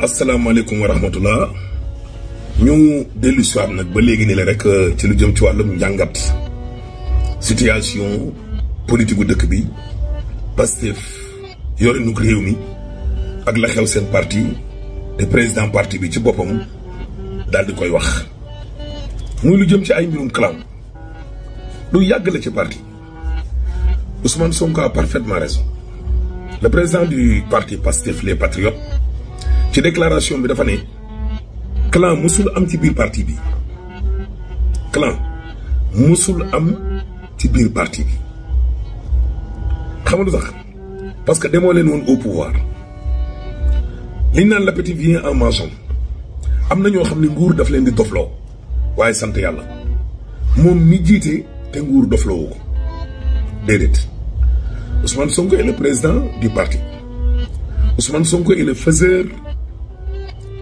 asalaamaaleykum wa rahmatullah ñu dellu si waat nag ba léegi ni la rek ci lu jëm ci wàllum njàngat situation politique gu dëkk bi Pastef yore nu réew mi ak la xew seen parti te président parti bi ci boppam daal di koy wax muy lu jëm ci ay mbirum clan lu yàgg la ci parti Ousmane Sonko a parfaitement raison. Le président du parti Pastef les Patriotes ci déclaration bi dafa ne clan musul am ci biir parti bi clan musul am ci biir parti bi xam nga lu tax parce que demoo leen woon au pouvoir liñ naan l'appétit vient en mangeant am na ñoo xam ne nguur daf leen di dofloo waaye sant yàlla moom mi jiite te nguur dofloowu ko déedéet. Ousmane Sonko est le président du parti. Ousmane Sonko est le faiseur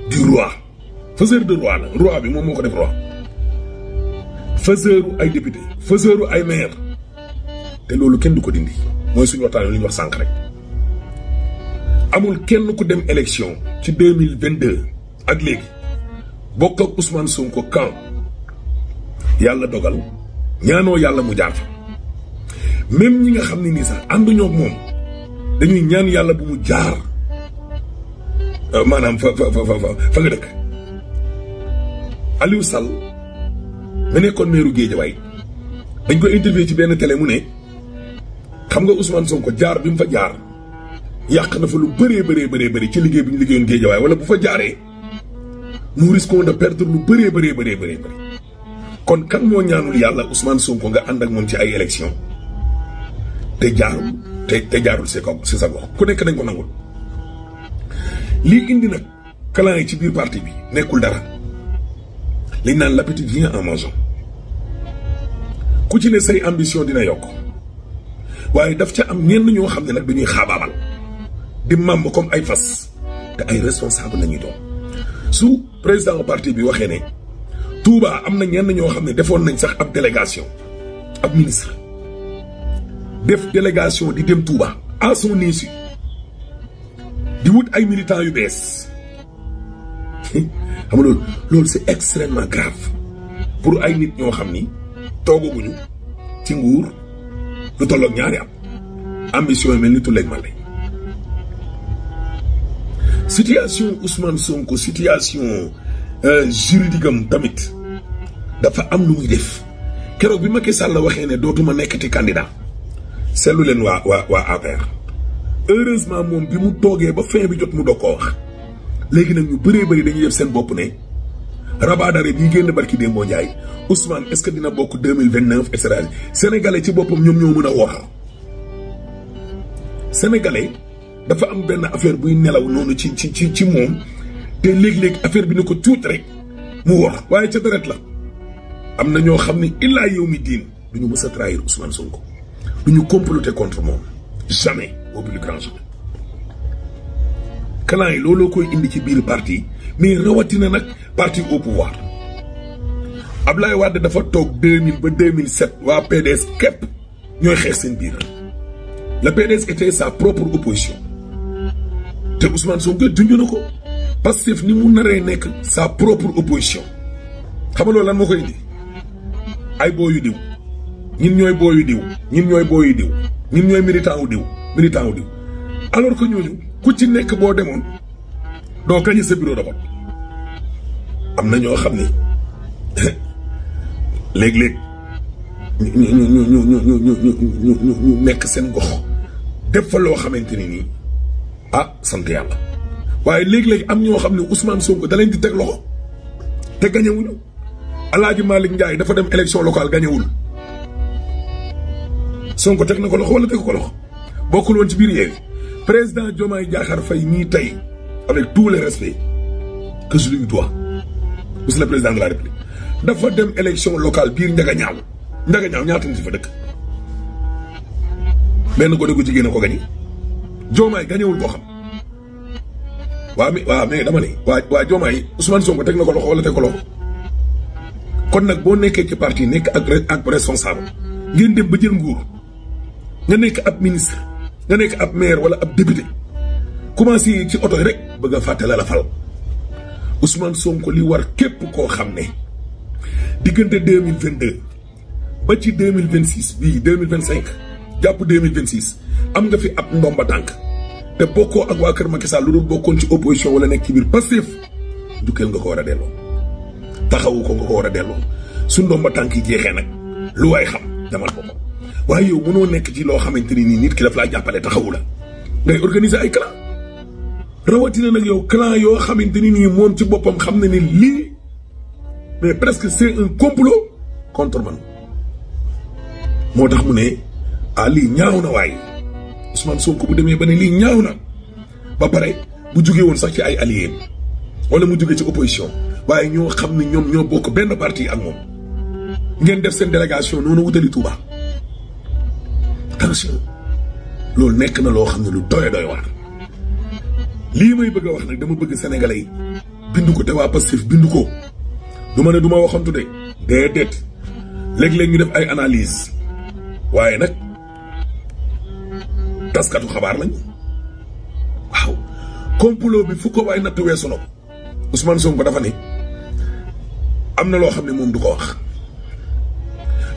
du roi. Faiseur de roi, le roi, bi moom moo ko def roi. Faiseur ay député, faiseur ay maire. te loolu kenn du ko dindi. mooy suñu waxtaan li ñu wax sànq rek. amul kenn ku dem élection ci 2022 ak léegi bokk ak Ousmane Sonko camp yàlla dogal ñaanoo yàlla mu jaar fa. même ñi nga xam ne nii sax ànduñoo ak moom dañuy ñaan yàlla bu mu jaar maanaam fa nga dëkk. Aliou Sall ma nekkoon meeru Guédiawaye dañ ko interview ci benn télé mu ne xam nga Ousmane Sonko jaar bi mu fa jaar yàq na fa lu bëree ci liggéey bi ñu liggéeyoon Guédiawaye wala bu fa jaaree nous risquons de perdre lu bëree. kon kan moo ñaanul yàlla Ousmane Sonko nga ànd ak moom ci ay élection te jaarul te jaarul si sa gox ku nekk dañ ko nangul lii indi nag clan yi ci biir parti bi nekkul dara liñ naan l'appétit vient en mangeant ku ci ne say ambition dina yokk waaye daf ca am ñenn ñoo xam ne nag dañuy xaabaabal di màmm comme ay fas te ay responsable la ñuy doon su président parti bi waxee ne Touba am na ñenn ñoo xam ne defoon nañ sax ab délégation ab ministre def délégation di dem Touba à son insu di wut ay militants yu bees xam nga loolu c'est extrêmement grave pour ay nit ñoo xam ni toogaguñu ci nguur lu tolloog ñaari am ambition yi mel ni tulleeg male situation Ousmane Sonko situation juridique am tamit dafa am lu muy def keroog bi Macky Sall waxee ne dootuma nekkati candidat seetlu leen waa APR heureusement moom bi mu toogee ba fin bi jot mu doog koo wax léegi nag ñu bëree dañuy def seen bopp ne rabaadare bii génn barki Demba Ndiaye Ousmane est-ce que dina bokk 2029 et cetera sénégalais ci boppam ñoom ñoo mën a wax sénégalais dafa am benn affaire buy nelaw noonu ci moom te léeg-léeg affaire bi ni ko tuut rek mu wax waaye ca deret la am na ñoo xam ne illaa yow mi diin du ñu mës a trahir Ousmane Sonko du ñu comploter contre moom jamais au plus grand jamais. clan yi looloo koy indi ci biir parti mais rawatina nag parti au pouvoir Ablaye Wade dafa toog 2000 ba 2007 waa PDS képp ñooy xeex seen biir le PDS était sa propre opposition te Ousmane Sonko junj na ko Pastef ni mu naree nekk sa propre opposition xam nga loolu lan moo koy indi ay booyu diw ñun ñooy booyu diw ñun ñooy booyu diw ñun ñooy militant wu diw alors que ñooñu ku ci nekk boo demoon doo gañe sa bureau de vote am na ñoo xam ne léeg-léeg ñu nekk seen gox def fa loo xamante ni nii sant yàlla waaye léeg-léeg am ñoo xam ne Ousmane Sonko da leen di teg loxo te gañewuñu Alaaji Malick Ndiaye dafa dem élection locale gañewul Sonko teg na ko loxo wala teg ko loxo bokkul woon ci biir Yewwi président Diomaye Diakhar Faye nii tey avec tous les respects que je lui dois monsieur le président de la République dafa dem élection locale biir Njagañaaw ñaata nit fa dëkk benn gone gu jigéen a ko gañe Diomaye gañewul koo xam mais dama ne waa Diomaye Ousmane Sonko teg na ko loxo wala teg ko loxo kon nag boo nekkee ci parti nekk ak responsable ngeen dem ba jël nguur nga nekk ab ministre nga nekk ab maire wala ab député commencé ci oto yi rek bëgg a fàtte la fal Ousmane Sonko li war képp koo xam ne diggante 2022 ba ci 2026 bii 2025 jàpp 2026 am nga fi ab ndomba tànk te bokkoo ak waa kër Macky Sall lu dul bokkoon ci opposition wala nekk ci biir Pastef jukkeel nga ko war a delloo taxawu ko nga ko war a delloo su ndomba tànk yi jeexee nag lu waay xam demal ko ko waaye yow mënoo nekk ci loo xamante ni nii nit ki daf laa jàppale taxawu la ngay organiser ay clan rawatina nag yow clan yoo xamante ni nii moom ci boppam xam na ne lii mais presque c'est un complot contre man moo tax mu ne lii ñaaw na waaye Ousmane Sonko bu demee ba ne lii ñaaw na ba pare bu jugee woon sax ci ay alliés wala mu jugee ci opposition waaye ñoo xam ne ñoom ñoo bokk benn parti ak moom ngeen def seen délégation noonu wutali Touba attention loolu nekk na loo xam ne lu doy waar lii may bëgg a wax nag dama bëgg sénégalais yi bindu ko te waa Pastef bindu ko du ma ne du ma waxantu de déedéet léeg-léeg ñu def ay analyse waaye nag taskatu xabaar lañ waaw complot bi fu ko waay natt weesu na ko Ousmane Sonko dafa ne am na loo xam ne moom du ko wax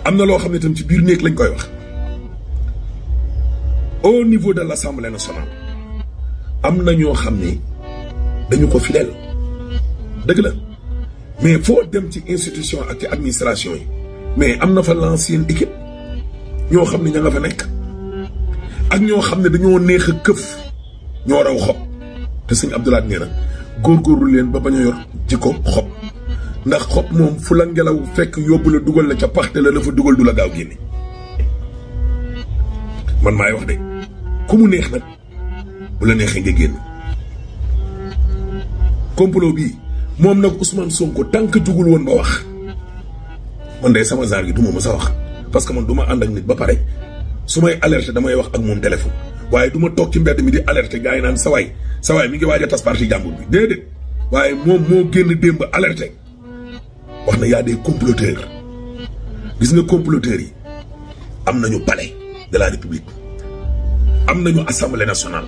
am na loo xam ne tam ci biir néeg lañ koy wax au niveau de l'Assemblée nationale am na ñoo xam ne dañu ko fidèle dëgg la mais foo dem ci institution ak ci administration yi mais am na fa l'ancienne équipe ñoo xam ne ña nga fa nekk ak ñoo xam ne dañoo neex a këf ñoo raw xob te sëñ Abdoulaye nee na góorgóorlu leen ba bañ a yor jikko xob ndax xob moom fu la ngelaw fekk yóbbu la dugal la ca paxte la fa dugal du la gaaw génne man maay wax de ku mu neex nag bu la neexee nga génn complot bii moom nag Ousmane Sonko tant que jugul woon ba wax man de sama genre gi du ma mës a wax parce que man du ma ànd ak nit ba pare su may alerté damay wax ak moom téléphone waaye du ma toog ci mbedd mi di alerté gars yi naan sa waay mi ngi waaj a tas parti jàmbur bi déedéet waaye moom moo génn démb alerté wax na y a des comploteurs gis nga comploteurs yi am nañu palais de la République am nañu assemblée nationale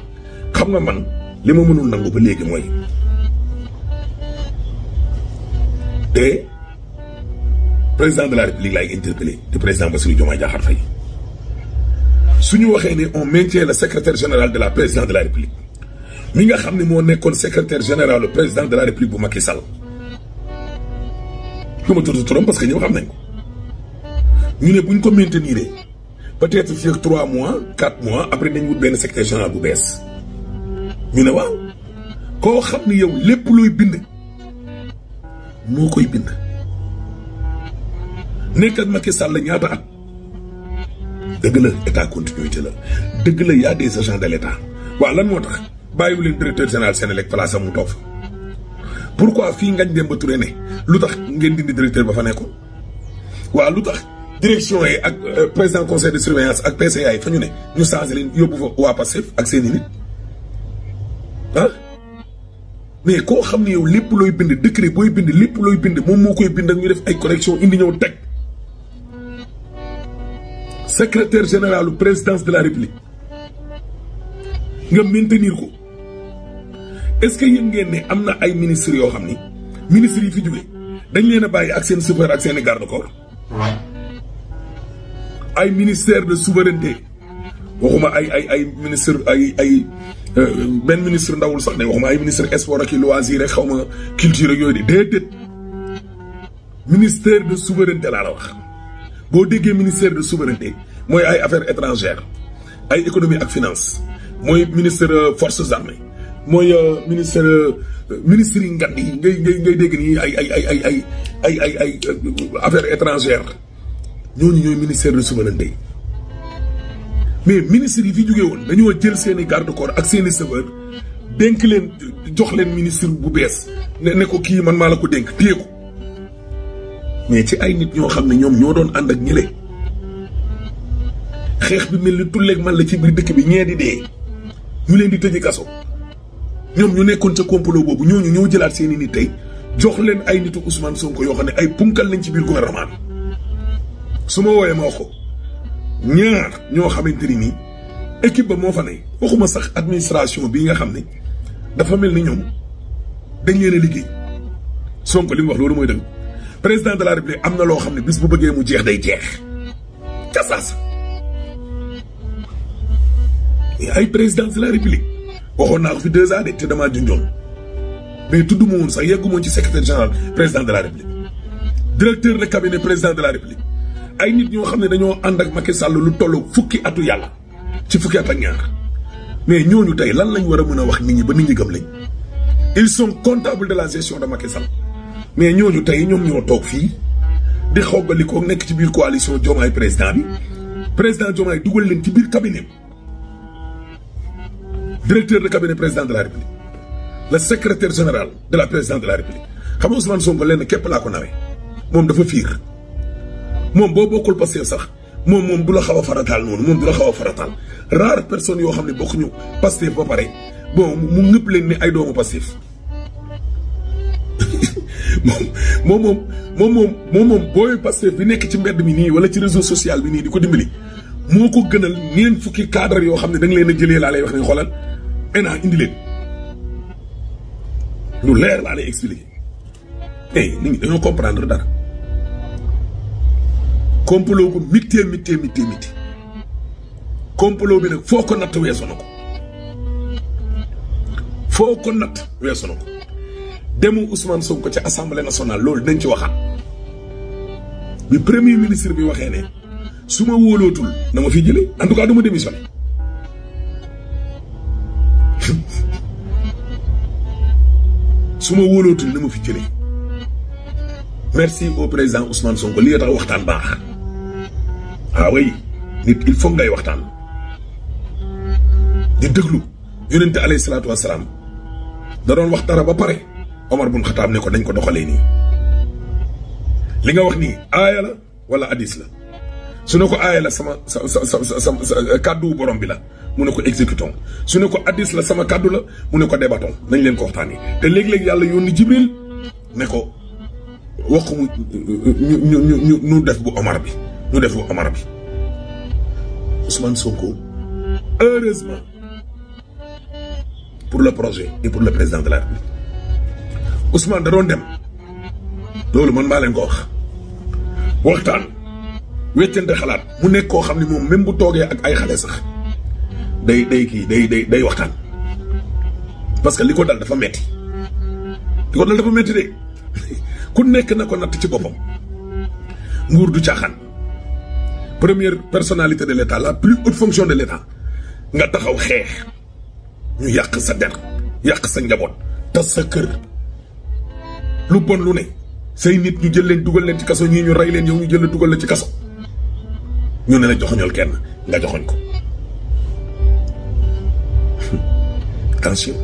xam nga man li ma mënul nangu ba léegi mooy te président de la République laay interpellé te président Bassirou Diomaye Diakhar Faye su ñu waxee ne on maintient le secrétaire général de la présidence de la République mi nga xam ne moo nekkoon secrétaire général le président de la République bu Macky Sall lu ma tudd turam parce que ñëw xam nañ ko ñu ne buñ ko maintenir peut-être fii ak 3 mois 4 mois après dañ wut benn secrétaire général bu bees ñu ne waaw koo xam ne yow lépp looy bind moo koy bind nekk ak Macky Sall ñaata at dëgg la état continuité la dëgg la y a des agents de l'état waaw lan moo tax bàyyiwu leen directeur général Sénélec place am mu toog fa pourquoi fii Ngagne Demba Touré ne lu tax ngeen dindi directeur ba fa nekkoon waaw lu tax direction yi ak président conseil de surveillance ak PCA yi fa ñu ne ñu changé leen yóbbu fa waa Pastef ak seeni nit mais koo xam ne yow lépp looy bind décret booy bind lépp looy bind moom moo koy bind ak ñu def ay correction indi ñëw teg secrétaire général présidence de la République nga maintenir ko est-ce que yéen ngeen ne am na ay ministres yoo xam ni ministres yi fi jóge dañ leen a bàyyi ak seen chauffeur ak seen i garde corps ay ministère de souveraineté waxuma ay ministre benn ministre ndawul sax de waxuma ay ministre sport ak loisir rek xaw ma culture ak yooyu de déedéet ministère de souveraineté laa la wax boo déggee ministère de souveraineté mooy ay affaires étrangères ay économie ak finance mooy ministre forces armées mooy ministre yi ngand yi ngay dégg nii ay affaires étrangères ñooñu ñooy ministère de souveraineté mais ministre yi fi jógee woon dañoo jël seen i garde corps ak seen i chauffeur dénk leen jox leen ministre bu bees ne ko kii man maa la ko dénk téye ko mais ci ay nit ñoo xam ne ñoom ñoo doon ànd ak ñële xeex bi mel ni tulleeg man la ci biir dëkk bi ñee di dee ñu leen di tëji kaso ñoom ñu nekkoon ca complot boobu ñooñu ñoo jëlaat seen i nit tey jox leen ay nitu Ousmane Sonko yoo xam ne ay punkal lañ ci biir gouvernement bi su ma wooyee ma wax ko ñaar ñoo xamante ni nii équipe ba moo fa ne waxuma sax administration bii nga xam ne dafa mel ni ñoom dañ leen a liggéey Sonko li mu wax loolu mooy dëgg président de la république am na loo xam ne bis bu bëggee mu jeex day jeex ca saasa ay président de la république waxoon naa ko fi 2 ans de te damaa junjoon mais tudd ma woon sax yeggu moon ci secrétaire général président de la république directeur de cabinet président de la république ay nit ñoo xam ne dañoo ànd ak Macky Sall lu tollu fukki atu yàlla ci fukki at ak ñaar mais ñooñu tey lan lañ war a mën a wax nit ñi ba nit ñi gëm lañ ils sont comptables de la gestion de Macky Sall mais ñooñu tey ñoom ñoo toog fii di xoggalikoo nekk ci biir coalition Diomaye président bi président Diomaye dugal leen ci biir cabinet directeur de cabinet président de la république le secrétaire général de la présidence de la république xam nga Ousmane Sonko lenn képp laa ko nawee moom dafa fiir moom boo bokkul Pastef sax moom du la xaw a farataal noonu moom du la xaw a farataal rare personne yoo xam ne bokkuñu Pastef ba pare bon mu ngëpp leen ni ay doomu Pastef moom booy Pastef bi nekk ci mbedd mi nii wala ci réseau social bi nii di ko dimbali moo ko gënal ñeent fukki cadre yoo xam ne da nga leen a jëlee laa lay wax ne xoolal indi leen lu leer laa lay expliquer nit ñi dañoo comprendre dara complot bu mittee complot bi nag foo ko natt weesu na ko demu Ousmane Sonko ci assemblée nationale loolu dañ ci waxaat bi premier ministre bi waxee ne su ma wóolootul na ma fi jëlee en tout cas du ma démissionné su ma wóolootul na ma fi jëlee merci au président Ousmane Sonko li tax waxtaan baax oui nit il faut ngay waxtaan di déglu yonente alayhi salaatu wasalaam da doon wax dara ba pare Omar bun Xataab ne ko dañ ko doxalee nii li nga wax nii aaya la wala hadis la su ne ko aaya la sama kàddu borom bi la mu ne ko exécutons su ne ko hadis la sama kàddu la mu ne ko débattons nañ leen ko waxtaanee te léeg-léeg yàlla yónni Jibril ne ko wax mu ñu def bu Omar bi Ousmane Sonko heureusement pour le projet et pour le président de la République Ousmane da doon dem loolu man maa leen ko wax waxtaan weccante xalaat mu nekk koo xam ne moom même bu toogee ak ay xale sax day waxtaan parce que li ko dal dafa metti de ku nekk na ko natt ci boppam nguur du caaxaan première personnalité de l'État la plus haute fonction de l'État nga taxaw xeex ñu yàq sa der yàq sa njaboot tas sa kër lu bon lu ne say nit ñu jël leen dugal leen ci kaso ñii ñu rey leen yow ñu jël la dugal la ci kaso ñu ne la joxoñal kenn nga joxoñ ko attention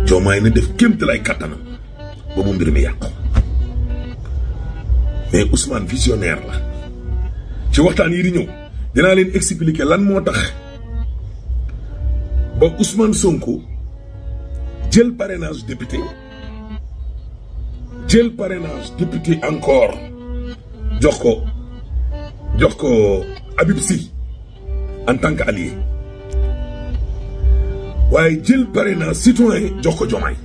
Diomaye na def kéemte lay kàttanam ba bu mbir mi yàqu mais Ousmane visionnaire la ci waxtaan yi di ñëw dinaa leen expliquer lan moo tax ba Ousmane Sonko jël parrainage député encore jox ko Habib Sy en tant qu'allié waaye jël parrainage citoyen jox ko Diomaye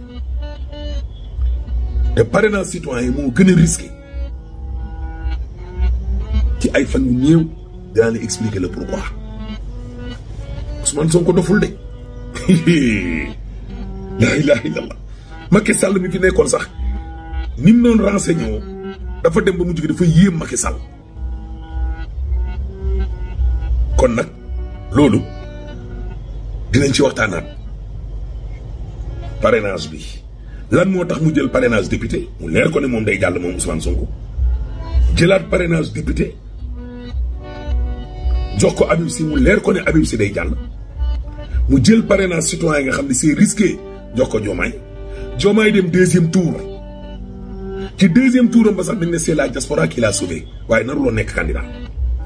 te parrainage citoyen moo gën a risqué ci ay fan yu néew dinaa la expliquer le pourquoi Ousmane Sonko doful de la ilaha illallah Macky Sall mi fi nekkoon sax ni mu doon renseigné dafa dem ba mu jóge dafa yéem Macky Sall kon nag loolu dinañ ci waxtaanaat parrainage bi lan moo tax mu jël parrainage député mu leer ko ne moom day jàll moom Ousmane Sonko jëlaat parrainage député jox ko Habib Sy mu leer ko ne Habib Sy day jàll mu jël parrainage citoyen nga xam ne c'est risqué jox ko Diomaye dem deuxième tour ci deuxième tour am ba sax dañ ne c'est la diaspora qui l'a sauvé waaye naruloo nekk candidat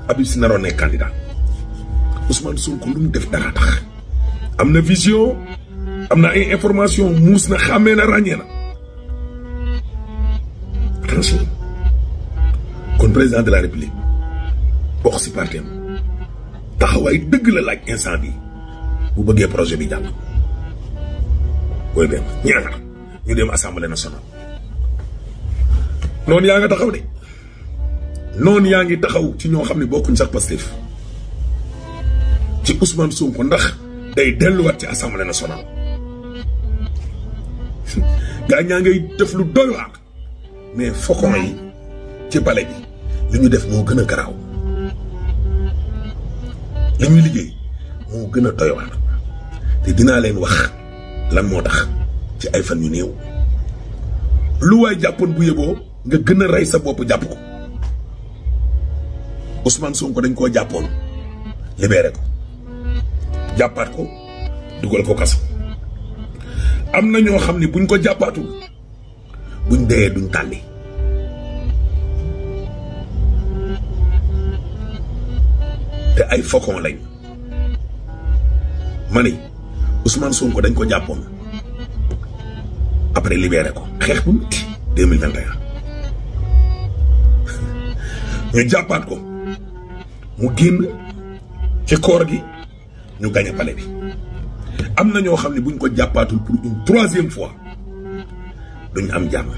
Habib Sy naroo nekk candidat Ousmane Sonko lu mu def dara tax am na vision am na ay information muus na xàmmee na ràññee na attention kon président de la république bokk si parti am taxawaay dëgg la laaj instant bi bu bëggee projet bi jàll booy benn ñaar ñu dem assemblée nationale noonu yaa nga taxaw de noonu yaa ngi taxaw ci ñoo xam ne bokkuñ sax Pastef ci Ousmane Sonko ndax day delluwaat ci assemblée nationale gaa ñaa ngay def lu doy waar mais faucon yi ci palais bi li ñu def moo gën a garaaw li ñuy liggéey moo gën a doy waar te dinaa leen wax lan moo tax ci ay fan yu néew lu waay jàppoon bu yeboo nga gën a rey sa bopp jàpp ko Ousmane Sonko dañ koo jàppoon libéré ko jàppaat ko dugal ko kaso am na ñoo xam ne buñ ko jàppaatul buñ dee duñ tàlli te ay faucon lañ ma ni Ousmane Sonko dañ ko jàppoon après libéré ko xeex bu métti 2021 ñu jàppaat ko mu génn ci koor gi ñu gañe palais bi am na ñoo xam ne buñ ko jàppaatul pour une troisième fois duñ am jàmm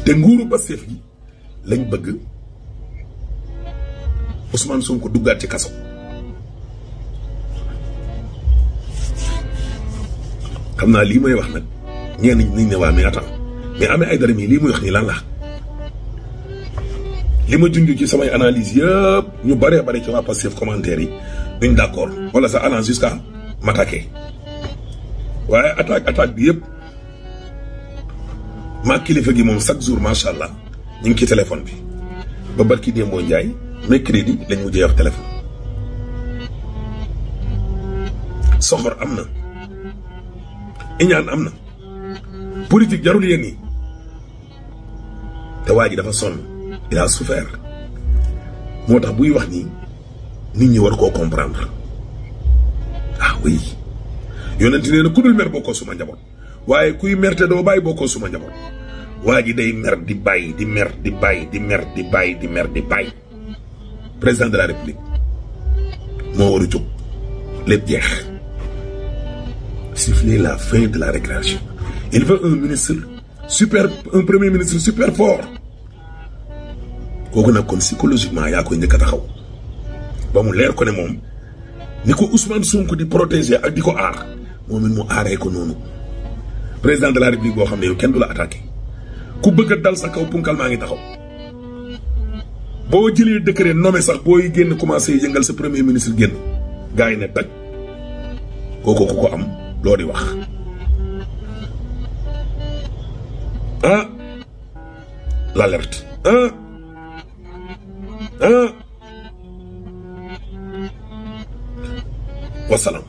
te nguuru Pastef gi lañ bëgg Ousmane Sonko duggaat ci kaso xam naa lii may wax nag ñenn ñi ne waa mais attends mais Ahmed Aïdara mii lii muy wax nii lan la li ma junj ci samay analyse yëpp ñu bëree bëri ci waa Pastef commentaire yi duñ d'accord wala sa allant jusqu'à m'attaquer waaye attaque bi yëpp maa kilifa gi moom chaque jour macha allah ñu ngi ci téléphone bi ba barki démboo Njaay mercredi lañ mujjee wax téléphone soxor am na iñaan am na politique jarul yéen yi te waa ji dafa sonn il a souffert moo tax buy wax nii nit ñi war koo comprendre ah oui yonent nee na ku dul mer bokkoo suma njaboot waaye kuy mer te doo bàyyi bokkoo suma njaboot waa ji day mer di bàyyi di mer di bàyyi di mer di bàyyi di mer di bàyyi président de la république moo war a jóg lépp jeex siffler la fin de la récréation il veut un premier ministre super fort kooku nag kon psychologiquement yaa koy njëkk a taxaw ba mu leer ko ne moom ni ko Ousmane Sonko di protéger ak di ko aar moom it mu aaree ko noonu président de la république boo xam ne yow kenn du la attaqué ku bëgg a dal sa kaw punkal maa ngi taxaw boo jëlee décret nommé sax booy génn commencé yëngal sa premier ministre génn gars yi ne taj kooku ku ko am loo di wax ah l'alerte wasalaam